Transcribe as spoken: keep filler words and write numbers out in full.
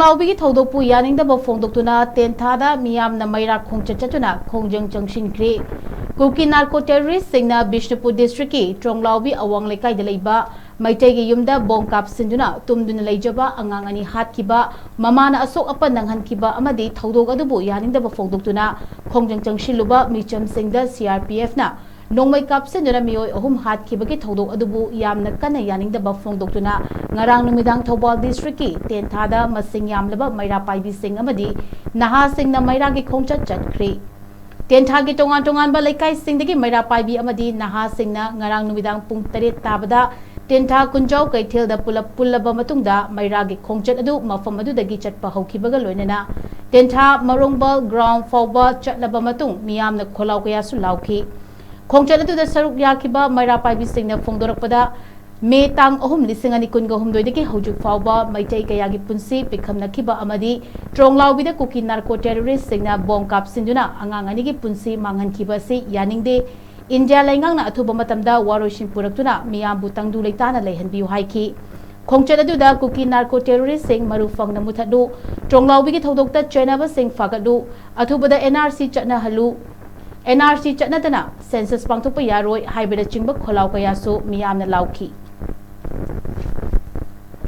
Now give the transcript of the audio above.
ꯇ꯭ꯔꯣꯡꯂꯥꯎꯕꯤꯒꯤ ꯊꯧꯗꯣꯛꯄꯨ ꯌꯥꯅꯤꯡꯗꯕ ꯐꯣꯡꯗꯣꯛꯇꯨꯅ ꯇꯦꯟꯊꯥꯗ ꯃꯤꯌꯥꯝꯅ ꯃꯩꯔꯥ ꯈꯣꯡꯆꯠ ꯆꯠꯇꯨꯅ ꯈꯣꯡꯖꯪ ꯆꯪꯁꯤꯟꯈ꯭ꯔꯦ꯫ ꯀꯨꯀꯤ ꯅꯥꯔꯀꯣ ꯇꯦꯔꯣꯔꯤꯁꯁꯤꯡꯅ ꯕꯤꯁꯅꯨꯄꯨꯔ ꯗꯤꯁꯇ꯭ꯔꯤꯛꯀꯤ ꯇ꯭ꯔꯣꯡꯂꯥꯎꯕꯤ ꯑꯋꯥꯡ ꯂꯩꯀꯥꯏꯗ ꯂꯩꯕ ꯃꯩꯇꯩꯒꯤ ꯌꯨꯝꯗ ꯕꯣꯝ ꯀꯥꯞꯁꯤꯟꯗꯨꯅ ꯇꯨꯝꯗꯨꯅ ꯂꯩꯖꯕ ꯑꯉꯥꯡ ꯑꯅꯤ ꯍꯥꯠꯈꯤꯕ, ꯃꯃꯥꯅ ꯑꯁꯣꯛ ꯑꯄꯟ ꯅꯪꯍꯟꯈꯤꯕ ꯑꯃꯗꯤ ꯊꯧꯗꯣꯛ ꯑꯗꯨꯕꯨ ꯌꯥꯅꯤꯡꯗꯕ ꯐꯣꯡꯗꯣꯛꯇꯨꯅ ꯈꯣꯡꯖꯪ ꯆꯪꯁꯤꯜꯂꯨꯕ ꯃꯤꯆꯝꯁꯤꯡꯗ ꯁꯤ ꯑꯥꯔ ꯄꯤ ꯑꯦꯐꯅ ꯅꯣꯡꯃꯩ ꯀꯥꯞꯁꯤꯟꯗꯨꯅ ꯃꯤꯑꯣꯏ ꯑꯍꯨꯝ ꯍꯥꯠꯈꯤꯕꯒꯤ ꯊꯧꯗꯣꯛ ꯑꯗꯨꯕꯨ ꯌꯥꯝꯅ ꯀꯟꯅ ꯌꯥꯅꯤꯡꯗꯕ ꯐꯣꯡꯗꯣꯛꯇꯨꯅ ꯉꯔꯥꯡ ꯅꯨꯃꯤꯗꯥꯡ ꯊꯧꯕꯥꯜ ꯗꯤꯁꯇ꯭ꯔꯤꯛꯀꯤ ꯇꯦꯟꯊꯥꯗ ꯃꯁꯤꯡ ꯌꯥꯝꯂꯕ ꯃꯩꯔꯥ ꯄꯥꯏꯕꯤꯁꯤꯡ ꯑꯃꯗꯤ ꯅꯍꯥꯁꯤꯡꯅ ꯃꯩꯔꯥꯒꯤ ꯈꯣꯡꯆꯠ ꯆꯠꯈ꯭ꯔꯤ꯫ ꯇꯦꯟꯊꯥꯒꯤ ꯇꯣꯉꯥꯟ ꯇꯣꯉꯥꯟꯕ ꯂꯩꯀꯥꯏꯁꯤꯡꯗꯒꯤ ꯃꯩꯔꯥ ꯄꯥꯏꯕꯤ ꯑꯃꯗꯤ ꯅꯍꯥꯁꯤꯡꯅ ꯉꯔꯥꯡ ꯅꯨꯃꯤꯗꯥꯡ ꯄꯨꯡ ꯇꯔꯦꯠ ꯇꯥꯕꯗ ꯇꯦꯟꯊꯥ ꯀꯨꯟꯖꯥꯎ ꯀꯩꯊꯦꯜꯗ ꯄꯨꯂꯞ ꯄꯨꯜꯂꯕ ꯃꯇꯨꯡꯗ ꯃꯩꯔꯥꯒꯤ ꯈꯣꯡꯆꯠ ꯑꯗꯨ ꯃꯐꯝ ꯑꯗꯨꯗꯒꯤ ꯆꯠꯄ ꯍꯧꯈꯤꯕꯒ ꯂꯣꯏꯅꯅ ꯇꯦꯟꯊꯥ ꯃꯔꯣꯡꯕꯜ ꯒ꯭ꯔꯥꯎꯟ ꯐꯥꯎꯕ ꯆꯠꯂꯕ ꯃꯇꯨꯡ ꯃꯤꯌꯥꯝꯅ ꯈꯣꯜꯂꯥꯎ ꯀꯌꯥꯁꯨ ꯂꯥꯎꯈꯤ꯫ ꯈꯣꯡꯆꯠ ꯑꯗꯨꯗ ꯁꯔꯨꯛ ꯌꯥꯈꯤꯕ ꯃꯩꯔꯥ ꯄꯥꯏꯕꯤꯁꯤꯡꯅ ꯐꯣꯡꯗꯣꯔꯛꯄꯗ, ꯃꯦ ꯇꯥꯡ ꯑꯍꯨꯝ, ꯂꯤꯁꯤꯡ ꯑꯅꯤ ꯀꯨꯟꯒ ꯍꯨꯝꯗꯣꯏꯗꯒꯤ ꯍꯧꯖꯤꯛ ꯐꯥꯎꯕ ꯃꯩꯇꯩ ꯀꯌꯥꯒꯤ ꯄꯨꯟꯁꯤ ꯄꯤꯛꯈꯝꯅꯈꯤꯕ ꯑꯃꯗꯤ ꯇ꯭ꯔꯣꯡꯂꯥꯎꯕꯤꯗ ꯀꯨꯀꯤ ꯅꯥꯔꯀꯣ ꯇꯦꯔꯣꯔꯤꯁꯁꯤꯡꯅ ꯕꯣꯝ ꯀꯥꯞꯁꯤꯟꯗꯨꯅ ꯑꯉꯥꯡ ꯑꯅꯤꯒꯤ ꯄꯨꯟꯁꯤ ꯃꯥꯡꯍꯟꯈꯤꯕ ꯑꯁꯤ ꯌꯥꯅꯤꯡꯗꯦ꯫ ꯏꯟꯗꯤꯌꯥ ꯂꯩꯉꯥꯛꯅ ꯑꯊꯨꯕ ꯃꯇꯝꯗ ꯋꯥꯔꯣꯏꯁꯤꯟ ꯄꯨꯔꯛꯇꯨꯅ ꯃꯤꯌꯥꯝꯕꯨ ꯇꯪꯗꯨ ꯂꯩꯇꯥꯅ ꯂꯩꯍꯟꯕꯤꯌꯨ ꯍꯥꯏꯈꯤ꯫ ꯈꯣꯡꯆꯠ ꯑꯗꯨꯗ ꯀꯨꯀꯤ ꯅꯥꯔꯀꯣ ꯇꯦꯔꯣꯔꯤꯁꯁꯤꯡ ꯃꯔꯨ ꯐꯪꯅ ꯃꯨꯊꯠꯂꯨ, ꯇ꯭ꯔꯣꯡꯂꯥꯎꯕꯤꯒꯤ ꯊꯧꯗꯣꯛꯇ ꯆꯦꯟꯅꯕꯁꯤꯡ ꯐꯥꯒꯠꯂꯨ, ꯑꯊꯨꯕꯗ and R C ꯆꯠꯅꯍꯜꯂꯨ, and R C ꯆꯠꯅꯗꯅ census ꯄꯥꯡꯊꯣꯛꯄ ꯌꯥꯔꯣꯏ ꯍꯥꯏꯕꯅꯆꯤꯡꯕ ꯈꯣꯜꯂꯥꯎ ꯀꯌꯥꯁꯨ ꯃꯤꯌꯥꯝꯅ ꯂꯥꯎꯈꯤ꯫